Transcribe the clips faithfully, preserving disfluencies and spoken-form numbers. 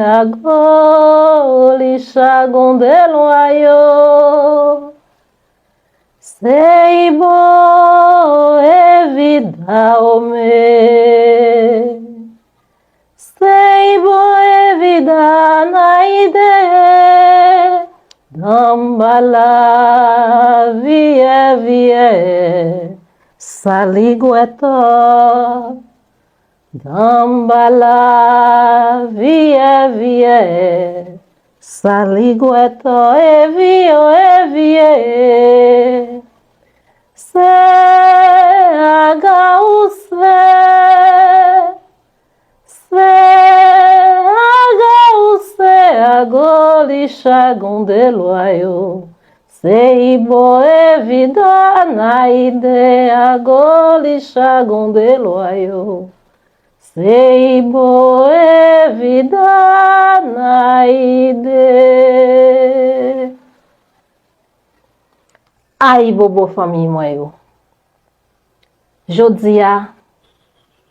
Ago li chagon de lwa yo. Seibo evida ome. Seibo evida naide. Dambala vie vie. Saligweta. Dambala vie vie. Saligweta evio evie. Se aga ou se. Se aga ou se ago li chagon de lwa yo. Seibo evida naide ago li chagon de lwa yo. Seibo evida naide. Ayibobo fanmiy mwen yo. Jodi a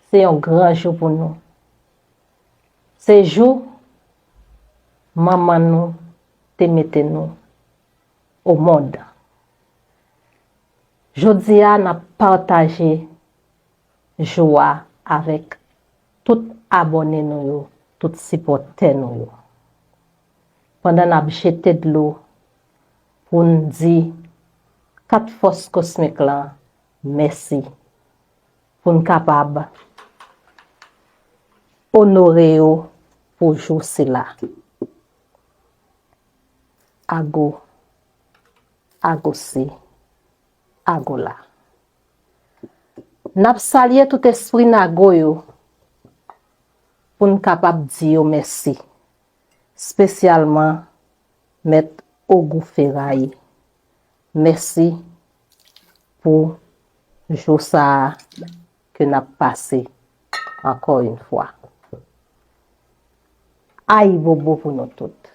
se yon gran jou pou nou. Se jou manman nou te mete nou o mond. Jodi a n ap pataje jou a avèk tout abòne nou yo, tout sipòtè nou yo. Pandan n ap jete dlo pou n di kat fòs kosmik lan mèsi, pou n kapab onore yo pou jou sila. Ago, agosi, agola. N ap salye tout espri nago yo pou n kapab di yo mèsi, espesyalman Mèt Ogou Feray. Mèsi pou jou sa a ke n ap pase ankò yon fwa. Ayibobo pou nou tout.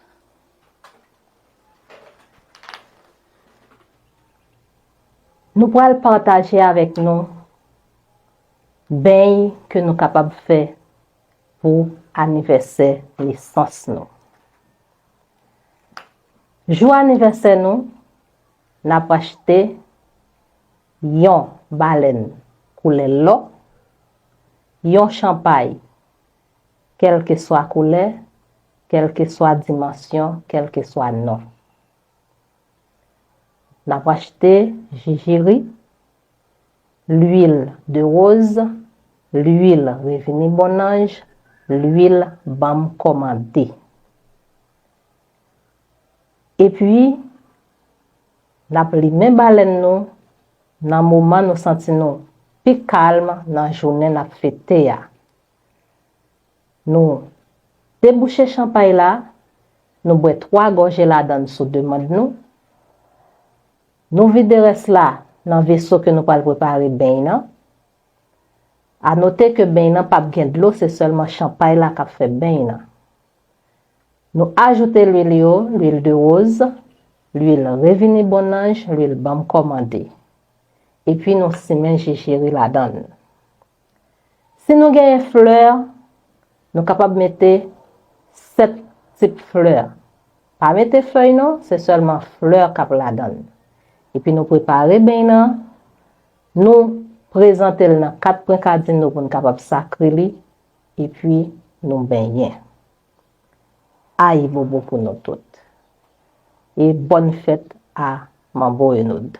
Nou pral pataje avèk nou beny ke nou kapab fè pou anivèsè nesans nou. Jou anivèsè nou, n ap achte yon balèn koulè lò, yon chanpay, kèlkeswa koulè, kèlkeswa dimansyon, kèlkeswa non. N ap achte jijiri, lwil de woz, lwil revini bonnanj, lwil banm kòmande. Epi, n ap limen balèn nou nan moman nou santi nou pi kalm nan jounen n ap fete a. Nou debouche chanpay la, nou bwè twa gòje ladann sou demann nou. Nou vide rès la nan veso ke nou pral prepare beny nan. A note ke beny nan p ap gen dlo, se sèlman chanpay la k ap fè beny nan. Nou ajoute lwil yo, lwil de woz, lwil revini bonnanj, lwil banm kòmande. Epi nou simen jijiri ladann. Si nou genyen flè, nou kapab mete sèt tip flè. Pa mete fèy non, se sèlman flè k ap ladann. Epi nou prepare beny nan, nou prezante l nan kat pwen kadin nou pou n kapab sakre li, epi nou benyen. Ayibobo pou nou tout. E bòn fèt a Manbo Renaud.